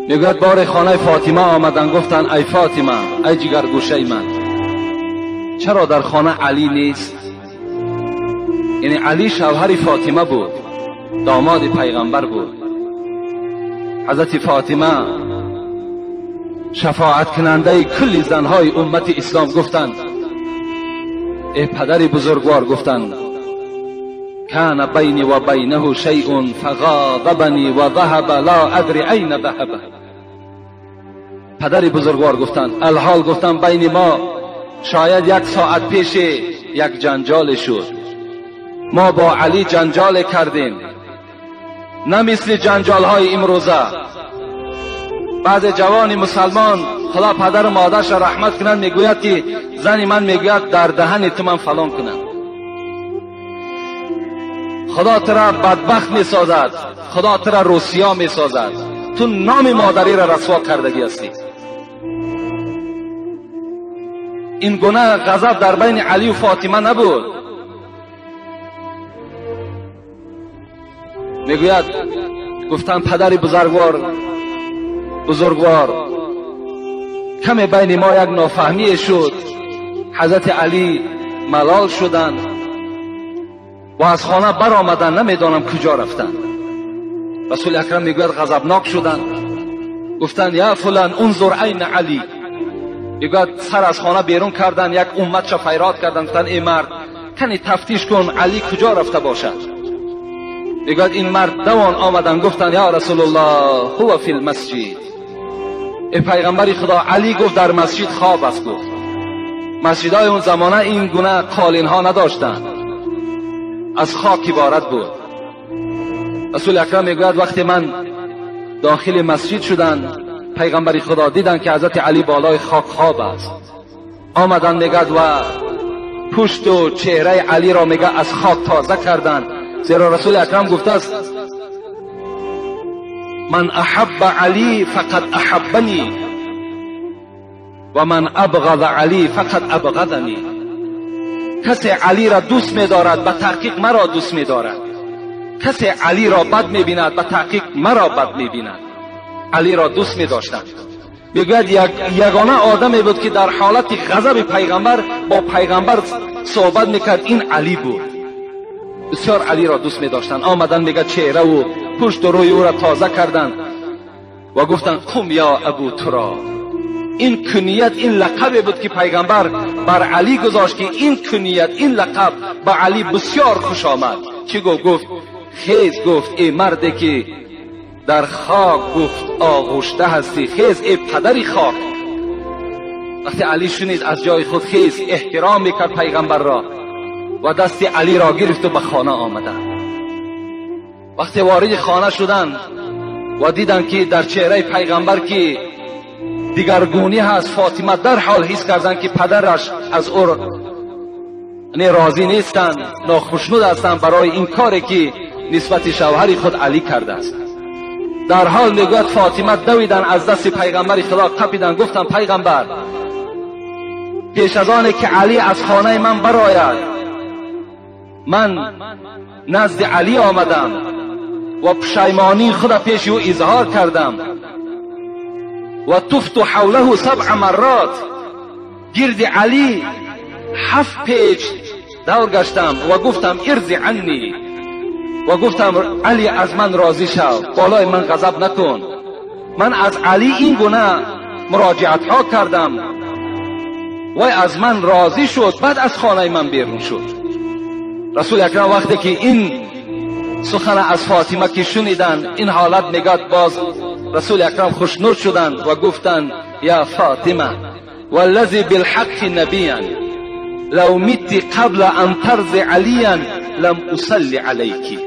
میگوید بار خانه فاطمه آمدن، گفتن ای فاطمه، ای جگرگوشه من، چرا در خانه علی نیست؟ یعنی علی شوهر فاطمه بود، داماد پیغمبر بود. حضرت فاطمه شفاعت کننده کل زنهای امت اسلام گفتند ای پدر بزرگوار، گفتند کان بینی و بینه شیء فغاضبنی و ذهب لا ادری این ذهب. پدر بزرگوار گفتند الحال، گفتند بین ما شاید یک ساعت پیش یک جنجال شد، ما با علی جنجال کردیم، نه مثل جنجال های امروزه. بعض جوان مسلمان خدا پدر و مادرش را رحمت کنند میگوید که زن من میگوید در دهن تو من فلان کنم. خدا تو را بدبخت میسازد، خدا تو را روسیا میسازد، تو نام مادری را رسوا کردگی هستی. این گونه غضب در بین علی و فاطمه نبود. میگوید گفتم پدر بزرگوار کمی بین ما یک نافهمی شد، حضرت علی ملال شدند و از خانه برآمدند، نمیدانم کجا رفتند. رسول اکرم میگوید غضبناک شدند، گفتند یا فلان انظر عین علی. میگوید سر از خانه بیرون کردند، یک امت چه فیراد کردند، گفتند ای مرد کنی تفتیش کن علی کجا رفته باشد. میگوید این مرد دوان آمدن، گفتند یا رسول الله هو فی المسجد. ای پیغمبر خدا، علی گفت در مسجد خواب است. گفت مسجدهای اون زمانه این گونه قالین ها نداشتند، از خاک عبارت بود. رسول اکرم میگوید وقتی من داخل مسجد شدن، پیغمبر خدا دیدن که حضرت علی بالای خاک خواب است. آمدن میگد و پشت و چهره علی را میگه از خاک تازه کردند، زیرا رسول اکرم گفته است من احب علی فقد احبنی و من ابغض علی فقد ابغضنی. کسی علی را دوست می‌دارد به تحقیق مرا دوست می‌دارد، کسی علی را بد می‌بیند به تحقیق مرا بد می‌بیند. علی را دوست می‌داشتند. میگوید یگانه آدمی بود که در حالت غضب پیغمبر با پیغمبر صحبت میکرد، این علی بود. بسیار علی را دوست می‌داشتند. آمدن میگه چهره و پشت و روی او را تازه کردند و گفتند قم یا ابو تراب. این کنیت، این لقب بود که پیغمبر بر علی گذاشت که این کنیت، این لقب به علی بسیار خوش آمد. چی گفت؟ گفت خیز، گفت ای مردی که در خاک گفت آغشته هستی، خیز ای پدری خاک. وقتی علی شنید از جای خود خیز، احترام میکرد پیغمبر را و دست علی را گرفت و به خانه آمدند. وقتی وارد خانه شدند و دیدند که در چهره پیغمبر که دیگرگونی هست، فاطمه در حال حس کردند که پدرش از او راضی نیستند، ناخشنود هستند برای این کاری که نسبت شوهر خود علی کرده است. در حال میگوید فاطمه دویدن از دست پیغمبر خدا قپیدن، گفتن پیغمبر پیش از آن که علی از خانه من برآید من نزد علی آمدم و پشیمانی خود پیش او اظهار کردم و طفت حوله 7 مرات، گرد علی 7 پیچ دور گشتم و گفتم ارضی عنی، و گفتم علی از من راضی شو، بالای من غضب نکن. من از علی این گونه مراجعت ها کردم و از من راضی شد، بعد از خانه من بیرون شد. رسول اکرم وقتی که این سخن از فاطمه که شنیدن این حالت، میگد باز رسول اکرم خوشنود شدند و گفتند یا فاطمه والذی بالحق نبیا لو مت قبل ان ترضی علیا لم اصلی علیک.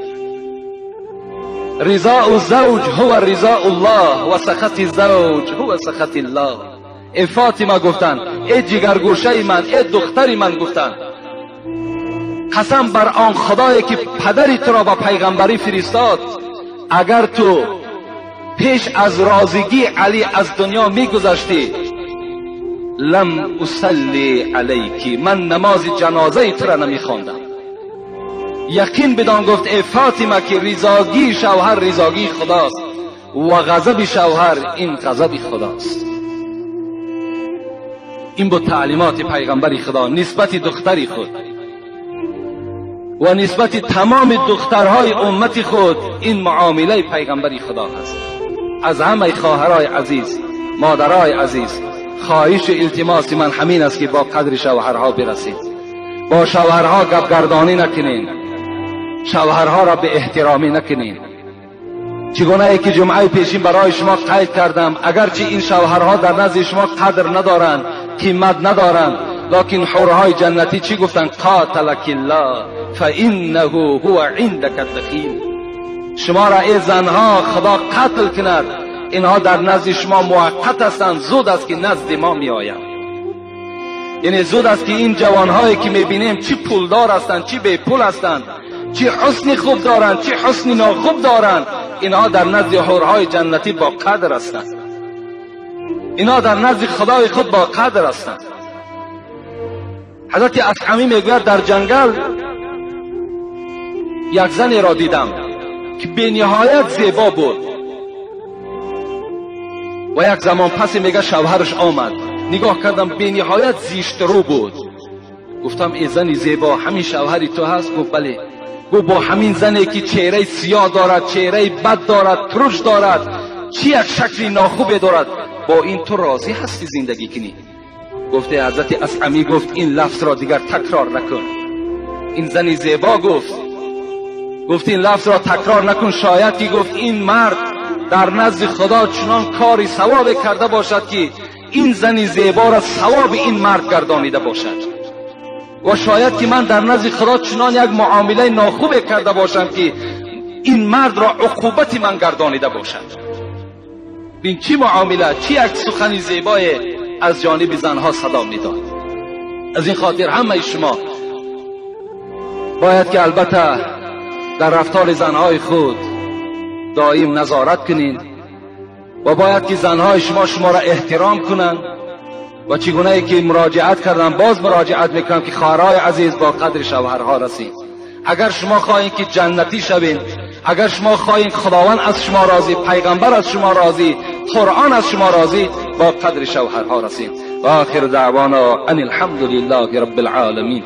رضاء الزوج هو رضاء الله و سخط الزوج هو سخط الله. ای فاطمه گفتند، ای جگرگوشه من، ای دختر من، گفتند قسم بر آن خدایی که پدری تو را به پیغمبری فرستاد، اگر تو پیش از رازگی علی از دنیا میگذشتی لم اصلی علیکی، من نماز جنازه تو را نمیخواندم. یقین بدان گفت ای فاطمه که رضاگی شوهر رضاگی خداست و غضب شوهر این غضب خداست. این بود تعلیمات پیغمبر خدا نسبت دختری خود و نسبت تمام دخترهای امت خود. این معامله پیغمبر خدا هست. از همه خواهرای عزیز، مادرای عزیز، خواهش و التماس من همین است که با قدر شوهرها برسید، با شوهرها گپگردانی نکنین، شوهرها را به احترامی نکنین. چگونه ای که جمعه پیشین برای شما قید کردم، اگرچه این شوهرها در نزد شما قدر ندارند، قیمت ندارند، لکن حورهای جنتی چی گفتند؟ قاتلک الله فانه هو عندک الدخیل. شما را ای زنها خدا قتل کند، اینها در نزد شما موقت هستند، زود است که نزد ما می آیند. یعنی زود است که این جوانهایی که میبینیم چی پولدار هستند، چی بی پول هستند، چی حسن خوب دارند، چی حسن ناخوب دارند، اینها در نزد حورهای جنتی با قدر هستند، اینها در نزد خدای خود با قدر هستند. حضرت اصحمی میگوید در جنگل یک زنی را دیدم که به نهایت زیبا بود و یک زمان پس میگه شوهرش آمد، نگاه کردم به نهایت زیشت رو بود. گفتم ای زنی زیبا، همین شوهری تو هست؟ گفت بله. گفت با همین زنی که چهره سیاه دارد، چهره بد دارد، ترش دارد، چی یک شکلی ناخوبی دارد، با این تو راضی هستی زندگی کنی؟ گفته حضرت اصحمی گفت این لفظ را دیگر تکرار نکن. این زنی زیبا گفت این لفظ را تکرار نکن، شاید که گفت این مرد در نزد خدا چنان کاری ثواب کرده باشد که این زن زیبا را ثواب این مرد گردانیده باشد، و شاید که من در نزد خدا چنان یک معامله ناخوب کرده باشم که این مرد را عقوبت من گردانیده باشد. بین چی معامله، چی یک سخن زیبای از جانب زنها صدا میداد. از این خاطر همه شما باید که البته در رفتار زنهای خود دائم نظارت کنین و باید که زنهای شما شما را احترام کنند. و چگونه ای که مراجعت کردم باز مراجعت میکنم که خواهرای عزیز با قدر شوهرها رسید. اگر شما خواهید که جنتی شوین، اگر شما خواهید خداوند از شما راضی، پیغمبر از شما راضی، قرآن از شما راضی، با قدر شوهرها رسید. و آخر دعوانا ان الحمد لله رب العالمین.